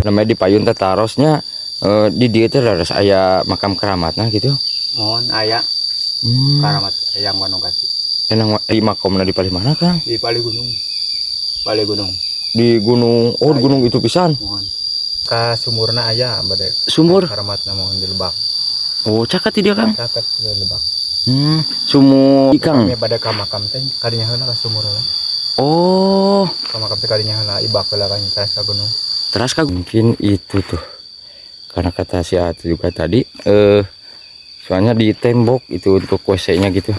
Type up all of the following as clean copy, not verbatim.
Namanya di payun teh tarosnya di dieu teh leres aya makam keramatna gitu. Mohon aya keramat Eyang Wanogati. Enang di makomna di palih mana, Kang? Di Palih Gunung. Palih Gunung. Di gunung. Oh, di gunung itu pisan. Mohon. Ka sumurna aya bade. Sumur. Keramatna mohon di Lebak. Oh, caket di dia, Kang. Caket di Lebak. Sumur Kang. Kami pada ka makam teh kadinya heula ka sumur heula. Oh, Ka makam teh kadinya heula ibak heula kan teras ka gunung. Teras ka mungkin itu tuh. Karena kata si Atu juga tadi soalnya di tembok itu untuk WC-nya gitu.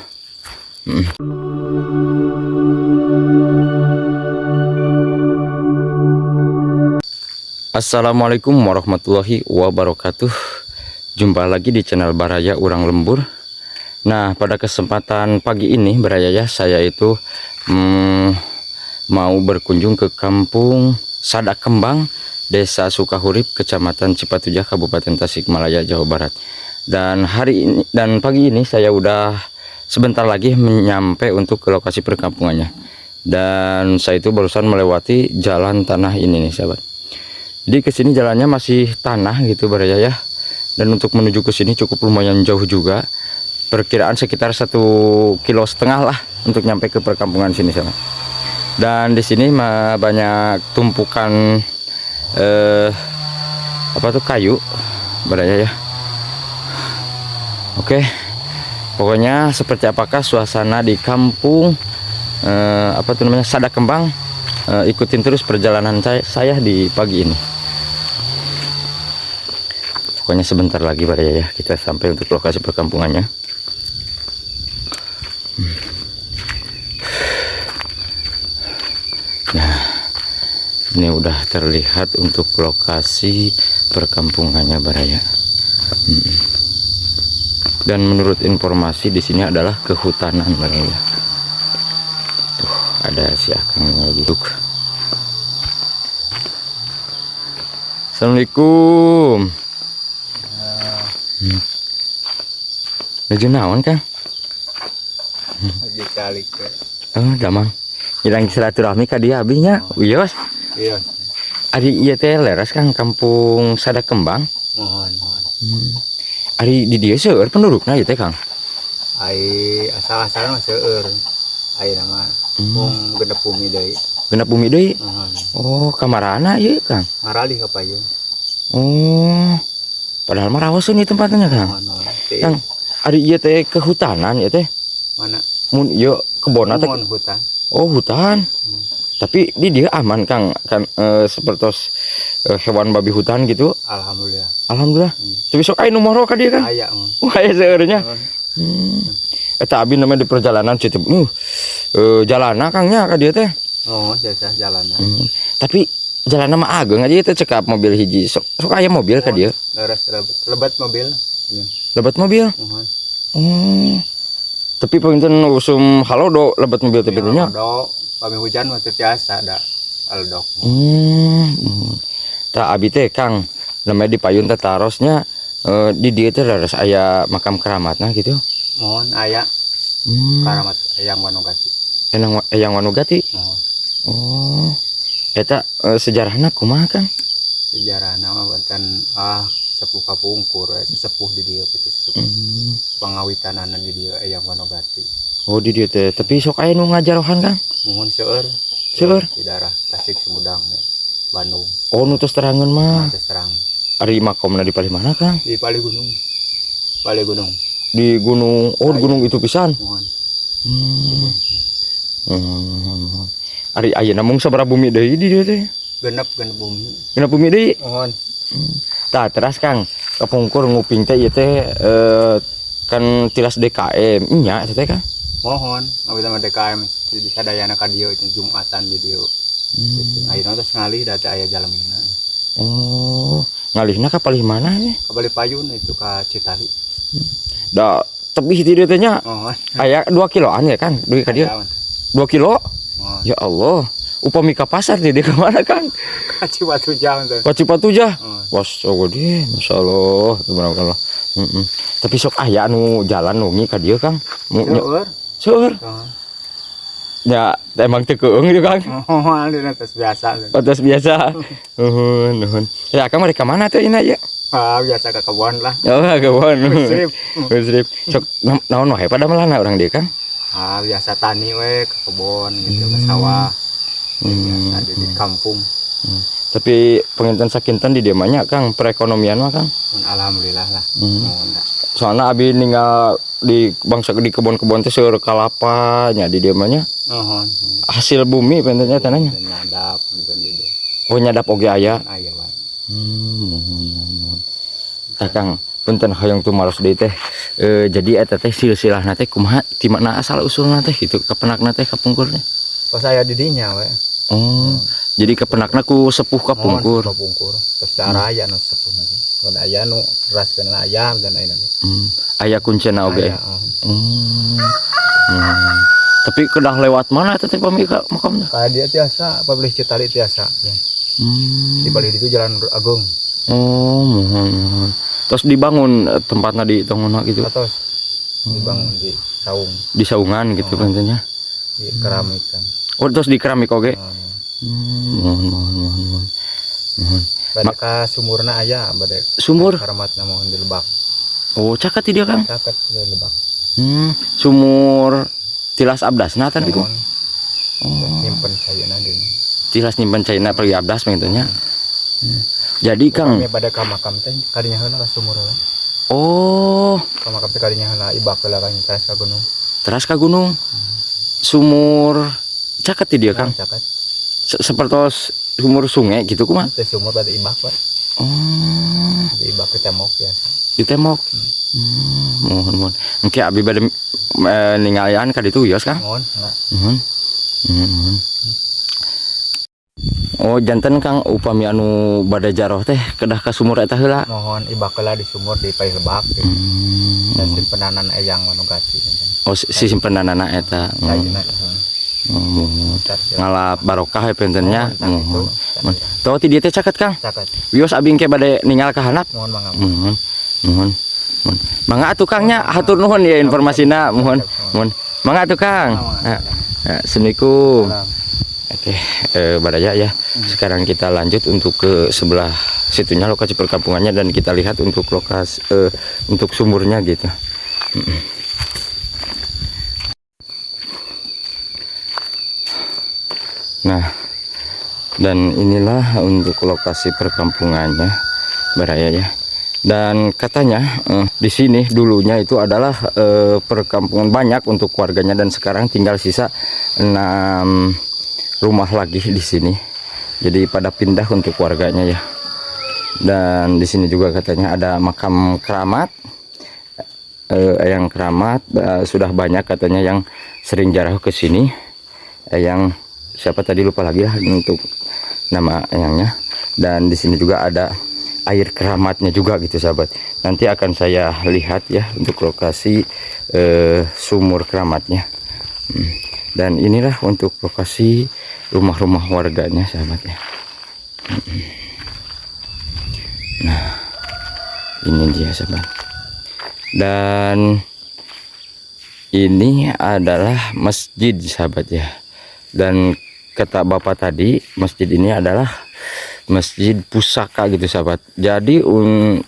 Assalamualaikum warahmatullahi wabarakatuh. Jumpa lagi di channel Baraya Urang Lembur. Nah, pada kesempatan pagi ini Baraya ya, saya itu mau berkunjung ke kampung Sadak Kembang, Desa Sukahurip, Kecamatan Cipatujah, Kabupaten Tasikmalaya, Jawa Barat. Dan hari ini dan pagi ini saya udah sebentar lagi menyampe untuk ke lokasi perkampungannya. Dan saya itu barusan melewati jalan tanah ini nih, sahabat. Jadi ke sini jalannya masih tanah gitu Baraya ya. Dan untuk menuju ke sini cukup lumayan jauh juga. Perkiraan sekitar 1,5 kilo lah untuk nyampe ke perkampungan sini sama. Dan di sini banyak tumpukan apa tuh kayu Baraya ya. Oke. Pokoknya seperti apakah suasana di kampung apa tuh namanya Sadak Kembang, ikutin terus perjalanan saya di pagi ini. Pokoknya sebentar lagi Baraya ya kita sampai untuk lokasi perkampungannya. Nah, ini udah terlihat untuk lokasi perkampungannya Baraya. Dan menurut informasi di sini adalah kehutanan Baraya. Tuh, ada si Akang lagi. Tuh. Assalamualaikum. Nuju naon, Kang? Lagi calik ke. Oh, damang. Hilang silaturahmi ka dieu abi nya. Wios. Iya. Ari ieu teh leres Kang kampung Sadak Kembang. Mohon, mohon. Ari di dieu seueur pendudukna ieu teh, Kang? Ai asal-asalan mah seueur. Ayeuna mah mung genep bumi deui. Genep bumi deui? Mohon. Oh, kamarana ieu, Kang? Ngaralih ka payun. Oh. Padahal mah rawaseun ieu tempatnya, Kang. Mohon, mohon. Kang, ari ieu teh kehutanan ieu teh? Mana? Mun ieu kebonna teh. Mohon hutan. Oh, hutan. Tapi di dia aman, Kang, kan sepertos hewan babi hutan gitu. Alhamdulillah. Alhamdulillah. Tapi sok aya nu moro ka dieu, Kang? Aya, mun. Wah, aya seueurnya. Eta abi namanya di perjalanan situ. Jalana Kang nya ka dieu teh. Oh, jasa jalana. Tapi jalana mah ageng aja teh cekap mobil hiji. Sok sok aya mobil ka dieu. Leres lebat, lebat mobil. Lebat mobil? Mohon. Oh. Tapi punten usum halodo lebat mobil teh nya. Halodo, pami hujan mah teu tiasa da halodo. Tah abi teh Kang, namanya di payun teh tarosnya di dieu teh leres aya makam keramatna gitu. Mohon aya keramat Eyang Wanogati. Eyang Wanogati? Mohon. Oh. Eta sejarahna kumaha, Kang? Sejarahna mah banten sepuh kapungkur, sesepuh di dieu kitu sesepuh. Pangawitanana di dieu Eyang Wanogati. Oh, di dieu teh. Tapi sok aya nu ngajarohan, Kang? Mohon seueur. Seueur? Di daerah Tasik, Sumedang, ya. Bandung. Oh, nu tos terangeun mah. Tos terang. Ari makomna di palih mana, Kang? Di Palih Gunung. Palih Gunung. Di gunung. Oh, di gunung itu pisan. Mohon. Ari ayeuna mung sabaraha bumi deui di dieu teh? Genep, genep bumi. Genep bumi deui? Mohon. Tah, teras Kang, kapungkur nguping teh ieu teh kan tilas DKM nya eta teh, Kang? Mohon, ngawi mah DKM di sadayana ka dieu itu Jumatan di dieu. Ayeuna tos ngalih da teh aya jalemina. Oh, ngalihna ka palih mana teh? Ka palih payun itu ka Citali. Da tebih di dieu teh nya. Mohon. Aya 2 kiloan ya, Kang? Dugi ka dieu. Aya, 2 kilo? Mohon. Ya Allah. Upami ka pasar di dieu ka mana, Kang? Ka Cipatujah teh. Ka Cipatujah. Mohon. Wah, gede, masyaallah, tabarakallah. Tapi sok aya anu jalan wengi ka dieu, Kang. Seueur. Seueur. Heeh. Ya, emang teu keung gitu, Kang. Oh, anu tos biasa. Oh, tos biasa. Nuhun, nuhun. Ya, Akang mereka mana tuh ini ya? Ah, biasa ke kebun lah. Oh, kebun. Musrip. Musrip. Sok naon wae padamelanna urang dieu, Kang? Ah, biasa tani we ke kebun gitu, ke sawah. Biasa di kampung. Tapi panginten sakinten di dieu mah nya, Kang, perekonomian mah, Kang. Alhamdulillah lah. Mohon dah. Soalnya abi ninggal di bangsa di kebun-kebun teh seueur kalapa nya di dieu mah nya. Mohon. Hasil bumi panginten nya tanahnya. Dan nyadap gitu di dieu. Oh, nyadap oge aya. Aya wae. Mohon, mohon. Tah, Kang, punten hoyong tumaros deui teh. Jadi eta teh silsilahna teh kumaha, ti mana asal usulna teh gitu, kapendakna teh kapungkur teh? Pas aya di dinya we. Oh, jadi kapendakna ku sepuh kapungkur. Mohon, kapungkur. Terus darah aya nu sepuh nanti. Kalau aya nu teraskeun aya dan aya nanti. Aya kuncena oge. Aya, oh. Tapi kedah lewat mana teh pami ka makamna? Ka dia tiasa, palih Citali tiasa. Ya. Di balik itu Jalan Agung. Oh, mohon, mohon. Terus dibangun tempatnya di tongona gitu. Atos dibangun di saung. Di saungan gitu Oh. pantennya. Di keramik kan. Oh, terus di keramik oge. Oh. Mohon, mohon, mohon, mohon. Mohon. Bade ka sumurna aya, bade Sumur. Karamatna mohon di lebak. Oh, caket di dieu, Kang. Caket di lebak. Sumur tilas abdasna tan gitu. Mohon. Oh. Nyimpen caina di. Tilas nyimpen caina pergi abdas gitu nya. Jadi Kang, Kami pada ka makam teh kadinya heula ka sumur heula. Oh, Ka makam teh kadinya heula ibak heula kan teras ka gunung. Teras ka gunung. Sumur caket di dieu, Kang. Caket. Sepertos sumur sungai gitu kumaha? Teh sumur bade ibak we. Oh, Di ibak ke tembok biasa. Di tembok. Mohon, mohon. Engke abi bade ningalian ka ditu wios, Kang. Mohon, enggak. Mohon. Mohon, mohon. Oh, janten Kang, upami anu bade jaroh teh kedah ka sumur eta heula. Mohon, ibak heula di sumur di palih lebak gitu. Dan simpenanan eyang anu gati. Oh, si simpenanana eta. Caina. Oh, mohon. Tar, Ngalap barokah we pentennya. Mohon, tah gitu. Mohon. Mohon. Tuh ti dieu teh caket, Kang. Caket. Wios abi engke bade ningal ka handap. Mohon mangga. Mohon. Mohon. Mohon. Mangga atuh, Kang, nya, hatur nuhun ya informasina. Mohon. Mohon. Mangga atuh, Kang. Mangga. Nah, Assalamualaikum. Salam. Oke, Baraya ya. Sekarang kita lanjut untuk ke sebelah situnya lokasi perkampungannya dan kita lihat untuk lokasi untuk sumurnya gitu. Nah, dan inilah untuk lokasi perkampungannya, Baraya ya. Dan katanya di sini dulunya itu adalah perkampungan banyak untuk warganya dan sekarang tinggal sisa 6 rumah lagi di sini. Jadi pada pindah untuk warganya ya. Dan di sini juga katanya ada makam keramat. Eyang keramat sudah banyak katanya yang sering jarah ke sini. Eyang siapa tadi lupa lagi lah untuk nama eyangnya. Dan di sini juga ada air keramatnya juga gitu sahabat. Nanti akan saya lihat ya untuk lokasi sumur keramatnya. Dan inilah untuk lokasi rumah-rumah warganya sahabat ya. Nah, ini dia sahabat. Dan ini adalah masjid sahabat ya. Dan kata bapak tadi, masjid ini adalah masjid pusaka gitu sahabat. Jadi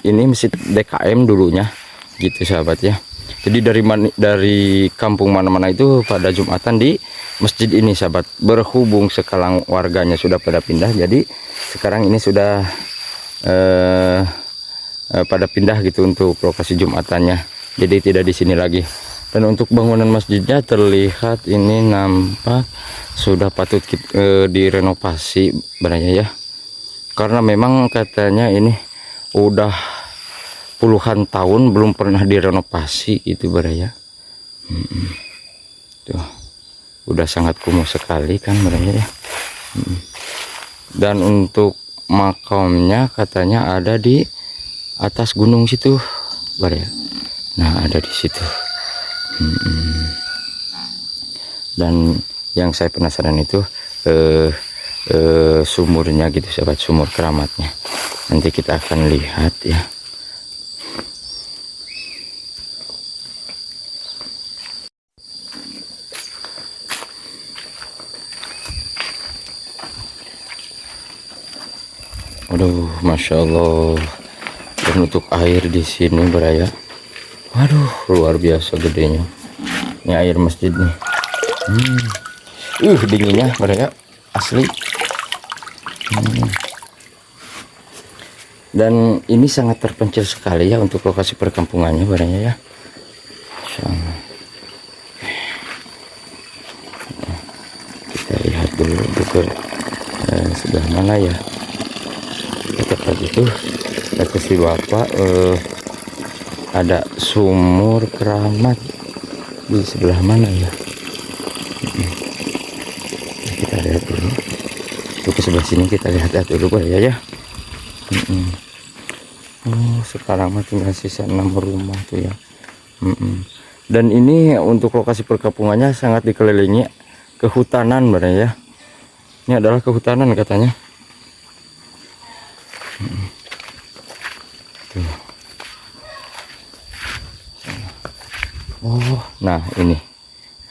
ini masjid DKM dulunya gitu sahabat ya. Jadi dari kampung mana-mana itu pada Jumatan di masjid ini sahabat. Berhubung sekarang warganya sudah pada pindah, jadi sekarang ini sudah pada pindah gitu untuk lokasi Jumatannya. Jadi tidak di sini lagi. Dan untuk bangunan masjidnya terlihat ini nampak sudah patut direnovasi barangnya ya. Karena memang katanya ini udah puluhan tahun belum pernah direnovasi gitu baraya. Tuh, udah sangat kumuh sekali kan baraya ya. Dan untuk makamnya katanya ada di atas gunung situ baraya. Nah, ada di situ. Dan yang saya penasaran itu sumurnya gitu sahabat, sumur keramatnya. Nanti kita akan lihat ya. Aduh, masya Allah. Dan untuk air di sini baraya, waduh, luar biasa gedenya. Ini air masjid nih. Dinginnya baraya, asli. Dan ini sangat terpencil sekali ya untuk lokasi perkampungannya baraya ya. Masya Allah. Kita lihat dulu ke sebelah mana ya. Tepat itu kata si bapak ada sumur keramat di sebelah mana ya. Kita lihat dulu. Tuh, ke sebelah sini kita lihat dulu baraya ya. Oh, sekarang mah tinggal sisa 6 rumah tuh ya. Dan ini untuk lokasi perkampungannya sangat dikelilingi kehutanan baraya ya. Ini adalah kehutanan katanya. Tuh. Oh, nah ini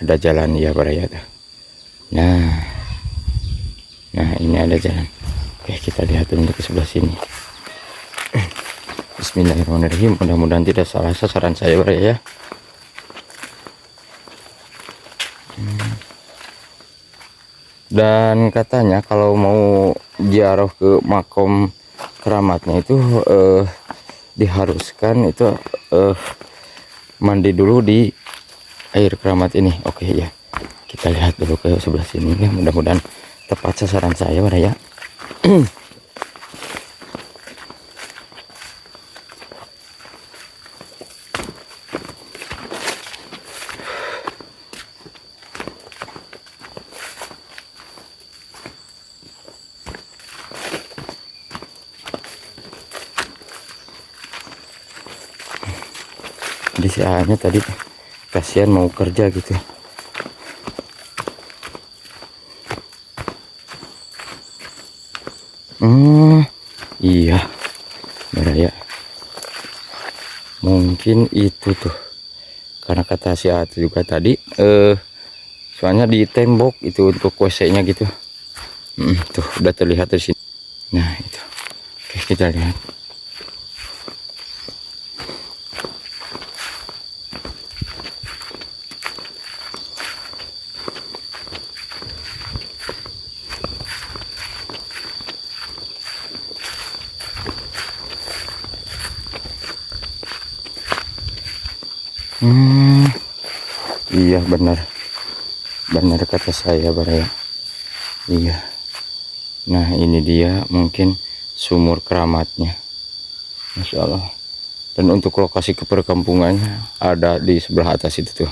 ada jalan ya baraya tuh. Nah ini ada jalan. Oke, kita lihat dulu ke sebelah sini. Bismillahirrahmanirrahim. Mudah-mudahan tidak salah sasaran saya baraya ya. Dan katanya kalau mau ziarah ke makom keramatnya itu diharuskan itu mandi dulu di air keramat ini. Oke ya, kita lihat dulu ke sebelah sini ya. Mudah-mudahan tepat sasaran saya baraya. Jadi si A-nya tadi kasihan mau kerja gitu. Iya, baraya. Mungkin itu tuh. Karena kata si A juga tadi, soalnya di tembok itu untuk WC-nya gitu. Tuh udah terlihat dari sini. Nah itu. Oke, kita lihat. Iya benar, benar kata saya baraya. Iya. Nah ini dia mungkin sumur keramatnya, masya Allah. Dan untuk lokasi keperkampungannya ada di sebelah atas itu tuh.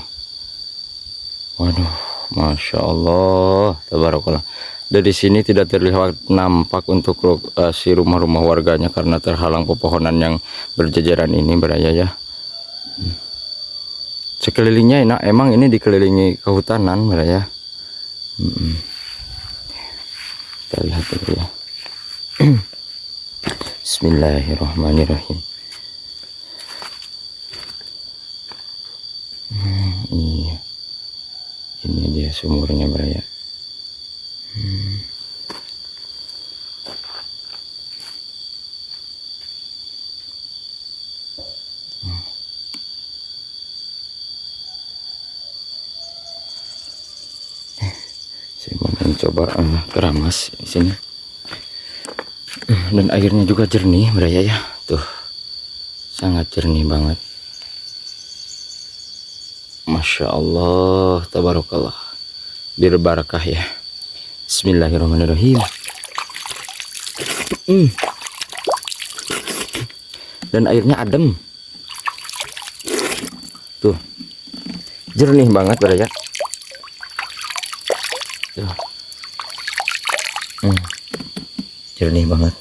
Waduh, masya Allah, tabarakallah. Dari sini tidak terlihat nampak untuk lokasi rumah-rumah warganya karena terhalang pepohonan yang berjajaran ini baraya ya. Sekelilingnya enak, emang ini dikelilingi kehutanan baraya. Kita lihat dulu ya. Bismillahirrahmanirrahim. Iya. Ini dia sumurnya baraya. Saya mau mencoba keramas di sini. Dan airnya juga jernih baraya ya. Tuh. Sangat jernih banget. Masya Allah, tabarakallah. Berbarakah ya. Bismillahirrahmanirrahim. Dan airnya adem. Tuh. Jernih banget baraya. Tuh. Jernih banget.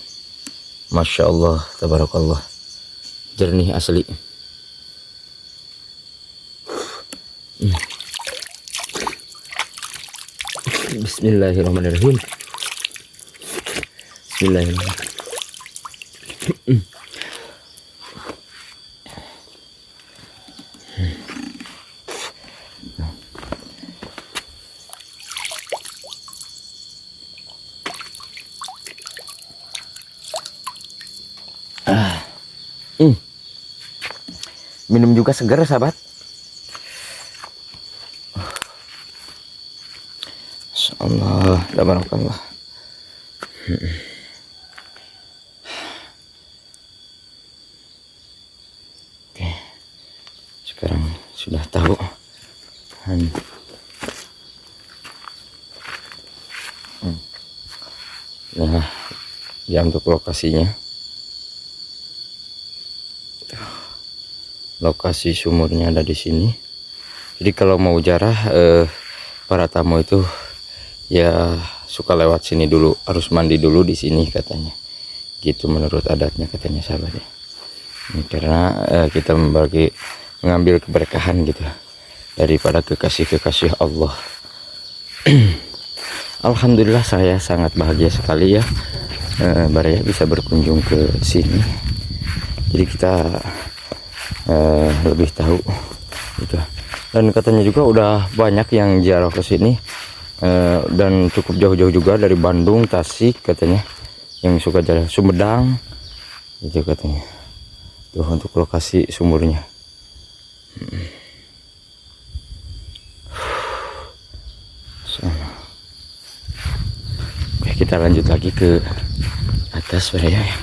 Masya Allah, tabarakallah. Jernih asli. Bismillahirrahmanirrahim. Bismillahirrahmanirrahim. Minum juga seger, sahabat. Insyaallah, tabarakallah. Oke, sekarang sudah tahu. Nah, ya untuk lokasinya. Lokasi sumurnya ada di sini. Jadi kalau mau jarah para tamu itu ya suka lewat sini dulu, harus mandi dulu di sini katanya. Gitu menurut adatnya katanya, sahabat ya. Ini karena kita membagi mengambil keberkahan gitu daripada kekasih-kekasih Allah. Alhamdulillah, saya sangat bahagia sekali ya, Baraya, bisa berkunjung ke sini. Jadi kita lebih tahu gitu. Dan katanya juga udah banyak yang ziarah ke sini dan cukup jauh-jauh juga dari Bandung, Tasik katanya, yang suka jalan Sumedang itu katanya. Tuh untuk lokasi sumurnya. Sana. Oke, kita lanjut lagi ke atas, Baraya ya.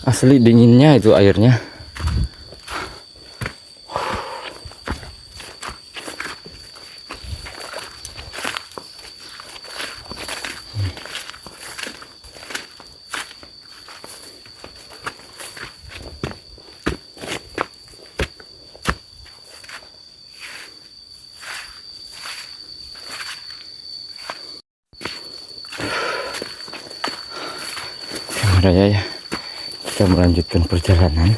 Asli dinginnya itu airnya. Oke, Baraya ya. Kita melanjutkan perjalanan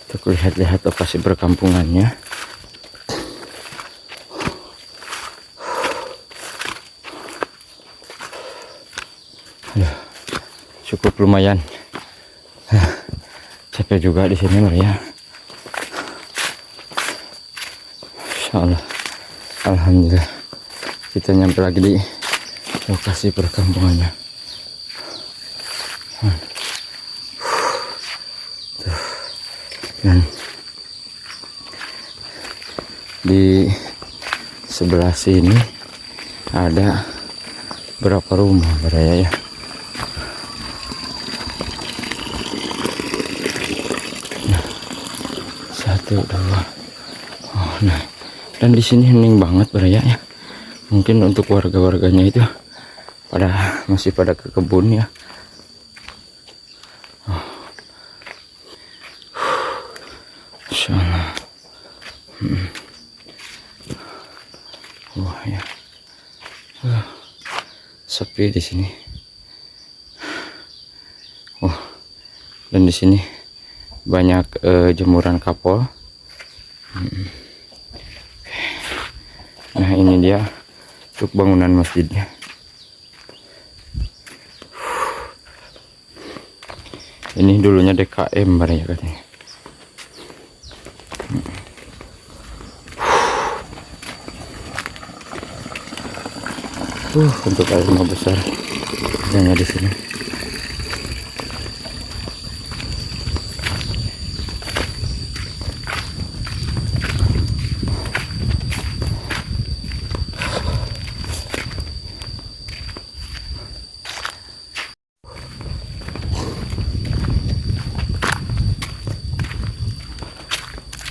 untuk lihat-lihat lokasi perkampungannya. Aduh, cukup lumayan. Capek juga di sini, Baraya. Insya Allah. Alhamdulillah. Kita nyampe lagi di lokasi perkampungannya. Tuh. Dan di sebelah sini ada berapa rumah, Baraya ya. Nah, satu, dua. Oh, nah, dan di sini hening banget, Baraya ya. Mungkin untuk warga-warganya itu pada masih pada ke kebun ya. Oh. Masya Allah. Wah ya. Sepi di sini. Oh, dan di sini banyak jemuran kapol. Nah, ini dia untuk bangunan masjidnya. Ini dulunya DKM barangnya katanya. Untuk air rumah besar yang ada di sini.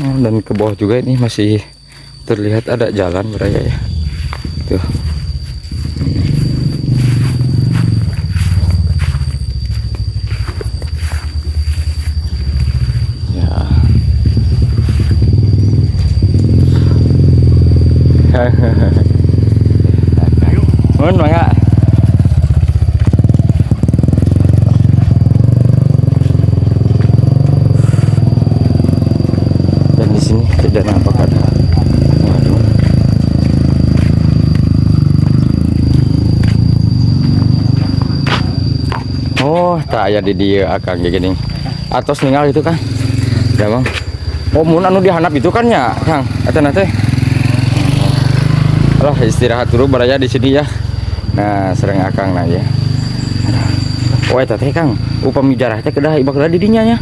Oh, dan ke bawah juga ini masih terlihat ada jalan, Baraya ya. Tuh. Ya. Mun mangga. Dan di sini tidak nampak ada warung. Oh, tah aya di dieu akang ge geuning. Atos ningal itu kan. Ya, Bang. Oh, mun anu dihandap itu kan ya, Kang. Eta na teh. Alah, istirahat dulu baraya di sini ya. Nah, sareng Akang nah ya. Oh, eta teh Kang, upami jarah teh kedah ibak di dinya nya.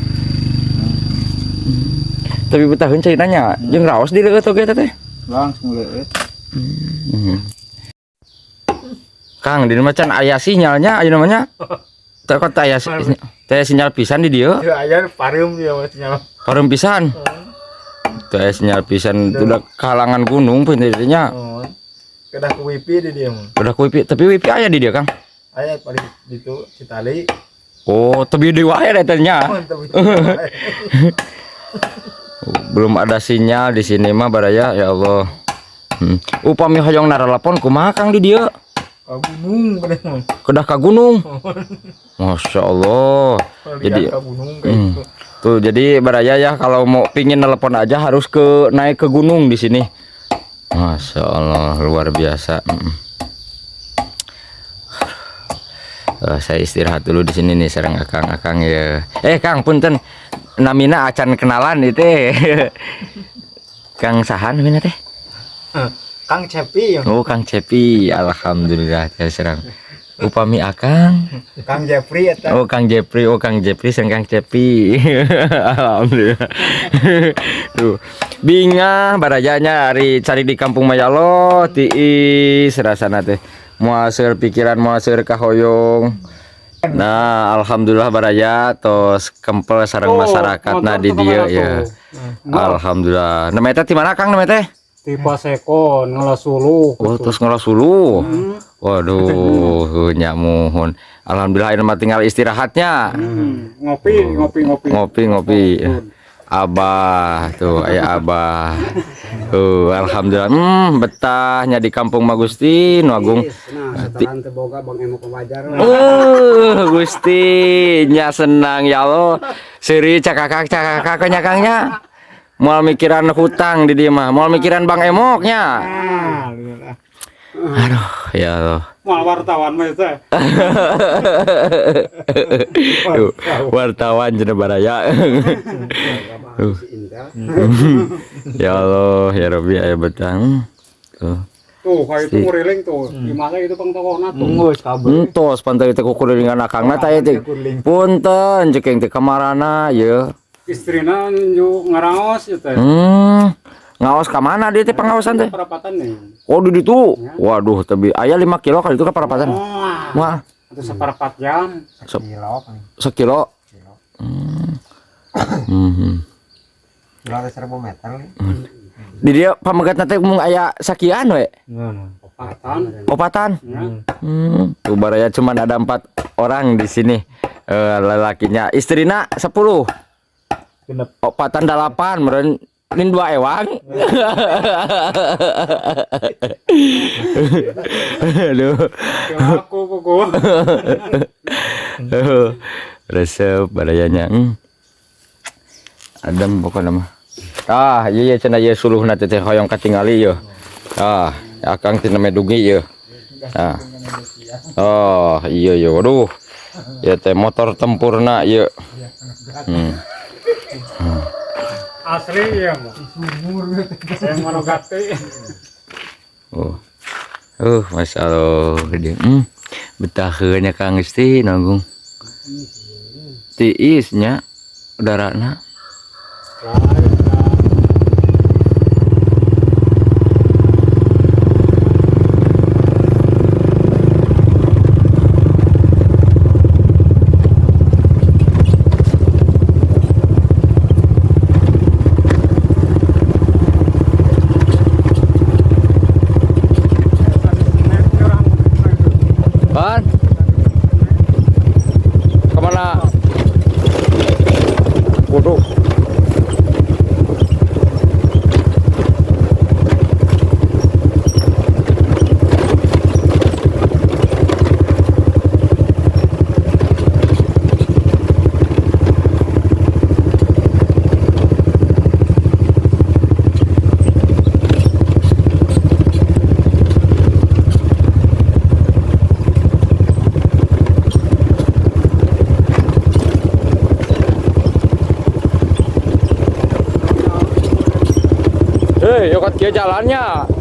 Tapi betaheun caina nya, jeung raos di leueut oge eta teh. Langsung leueut. Kang, di mah can aya sinyalnya aya namanya. Teu kok teu aya teu aya sinyal pisan di dieu. Ya aya pareum dia mah sinyal. Pareum pisan. Teu aya sinyal pisan udah kalangan gunung pun nya. Oh. Kedah ku wifi di dia mah. Udah ku wifi, tapi wifi aya di dieu, Kang. Aya paling ditu Citali. Oh, tebi deui wae eta nya. Belum ada sinyal di sini mah baraya ya Allah. Upami hoyong naralepon kumaha Kang di dieu? Ka gunung kedah mah. Kedah ka gunung. Masya Allah. Jadi ka gunung kayak gitu. Tuh jadi baraya ya kalau mau pingin telepon aja harus ke naik ke gunung di sini. Masya Allah luar biasa. Saya istirahat dulu di sini nih sareng akang-akang ya. Kang punten namina acan kenalan itu. Kang saha namina teh? Kang Cepi ya. Oh Kang Cepi, alhamdulillah teh serang. Upami Akang. Kang Jeffrey eta. Oh Kang Jeffrey, oh Kang Jeffrey sareng Kang Cepi. Alhamdulillah. Tuh. Bingah barajanya ari cari di kampung Mayalo tiis rasana teh. Moal seueur pikiran, moal seueur kahoyong. Nah, alhamdulillah baraya tos kempel sareng masyarakatna di dieu ya. Alhamdulillah. Namanya teh di mana Kang namanya teh? Di Pasekon Ngalasulu. Oh, terus Ngalasulu. Waduh, nya muhun. Alhamdulillah ini mah tinggal istirahatnya. Ngopi, ngopi, ngopi. Ngopi, ngopi. Abah tuh, aya abah. Tuh, alhamdulillah. Betahnya di kampung mah Gusti Nu Agung. Nah, setelah teu boga Bang Emok wajar. Gusti, nya senang ya Allah. Seuri cakakak cakakak nya Kang nya. Moal mikiran hutang di dieu mah, moal mikiran Bang Emok nya. Aduh, ya Allah. Moal wartawan mah teh. Tuh, wartawan cenah baraya. Ya Allah, ya Rabbi aya betah. Tuh. Tuh, kayak itu nguriling tuh. Gimana itu pang tokohna tuh. Geus kabeh. Entos pantai teh kukulilingan akangna teh teh. Punten ceking teh kamarana ye. Istrina nju ngaraos ieu teh. Ngaos ka mana dia teh pangaosan teh? Perapatan nih. Oh, di ditu. Waduh, tapi aya 5 kilo kali itu ka perapatan. Wah. Wah, Atau seperempat jam. Kilo paling. Sekilo. Kilo ada 1000 meter. Di dia pamegatna teh mung aya sakian we. Opatan. Opatan. Ya. Tuh baraya cuman ada 4 orang di sini. Lelakinya, istrina 10. Genep. Opatan 8, meureun ini 2 ewang. Aduh. Aku kok. Resep barayanya. Adem pokoknya mah. Ah, iya iya cenah ieu suluhna teh hoyong katingali ieu. Ah, akang teh name dugi ieu. Ah. Oh, iya iya waduh. Ieu teh motor tempurna ieu. Asli ya, Saya monogati. Oh. Masya Allah. Betaheun nya Kang Gusti nanggung. Tiis nya udarana. Pan? Kemana? Waduh. Kieu jalannya.